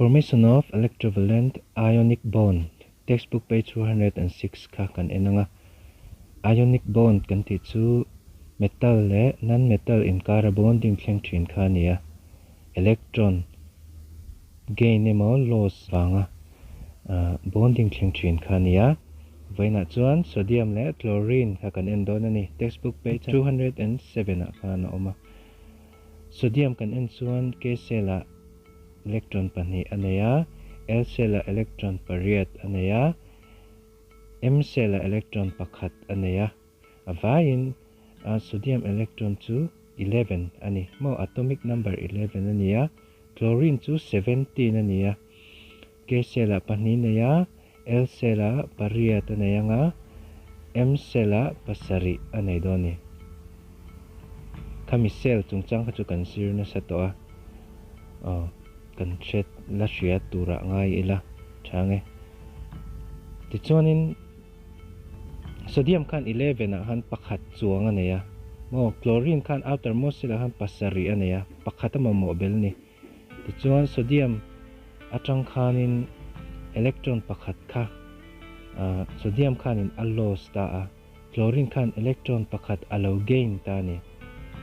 Formation of electrovalent ionic bond, textbook page 206 kha kan en anga. Ionic bond kan tih chu metal leh non-metal inkara bonding thleng thin kha a ni a. Electron gain emaw loss vanga bonding thleng thin kha a ni a. Vawiinah chuan sodium leh chlorine kha kan en dawn a ni. Textbook page 207 ah khan a awm a. Sodium kan en chuan K cell ah electron pahnih a nei a, L cell ah electron pariat a nei a, M cell ah electron pakhat a nei a. A vaiin sodium electron chu 11 a ni maw? Atomic number 11 a ni a, chlorine chu 17 a ni a. K cell ah pahnih nei a, L cell ah pariat a nei ang a, M cell ah pasarih a nei dawn a ni. Khami cell chungchang kha chu kan zir nasa tawh a, aw kan hre la hria turah ngai ila tha ang e. Tichuanin sodium khan 11 ah khan pakhat chuang a nei a, maw chlorine khan outermost cell ah khan pasarih a nei a, pakhat a mamawh bel a ni. Tichuan sodium atang khanin electron pakhat kha sodium khanin a loss ta a, chlorine khan electron pakhat a lo gain ta a ni.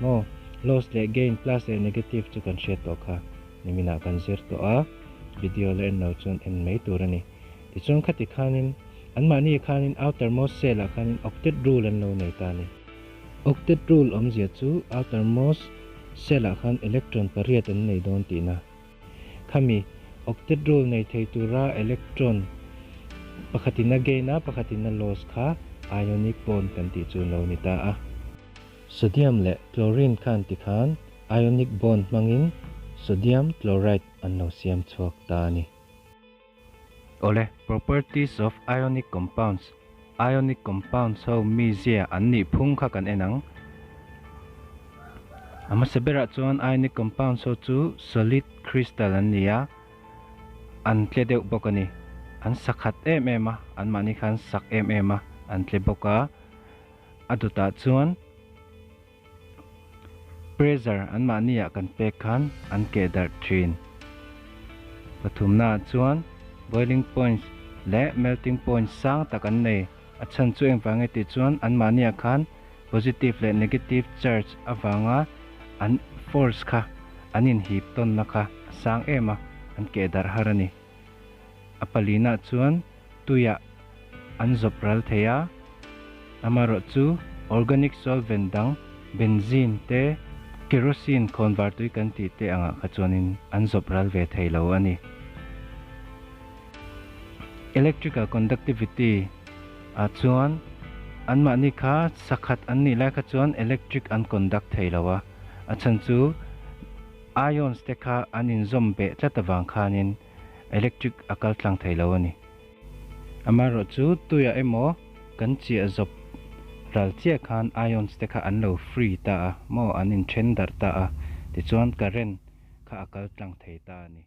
Maw? Loss leh gain, plus leh negative chu kan hriat tawh kha niminah kan zir tawh a, video la en lo chuan en mai tur a ni. Tichuan khati khanin anmahni khanin outermost shell ah khanin octet rule an lo nei ta a ni. Octet rule awmzia chu outermost shell ah khan electron pariat an nei dawn tihna. Khami octet rule nei thei tura electron pakhatin a gain a, pakhatin a loss kha ionic bond kan tih chu lo ni ta a. Sodium leh chlorine khan tikhan ionic bond hmangin sodium chloride an lo siam chhuak ta a ni. Awle, Properties of Ionic Compounds, Ionic compounds ho mizia an nih phung kha kan en ang. A hmasa berah chuan ionic compounds ho chu solid crystal an ni a, an tle deuh bawk a ni. An sakhat em em a, anmahni khan sak em em a, an tle bawk a. A dawtah chuan Pressure anmahni ah kan pek khan an keh darh thin. Pathumna ah chuan boiling points leh melting points sang tak an nei. A chhan chu engvang nge tih chuan anmahni ah khan positive leh negative charge avanga an force kha an inhip tawnna kha a sang em a, an keh darh har a ni. A palina chuan tuiah an zawp ral thei a, amaherawh chu organic solvent dang benzene te, kerosene khawnvar tui kan tih te angah kha chuanin an zawp ral ve thei lo a ni. Electrical conductivity ah chuan anmahni kha sakhat an nih lai kha chuan electric an conduct thei lo a, a chhan chu ions te kha an inzawm beh tlat avang khanin electric a kal tlang thei lo a ni. Amaherawh chu tuiah emaw kan chiah zawp ral chiah khan ions te kha an lo free ta a maw an inthen darh ta a, tichuan current kha a kal tlang thei ta a ni.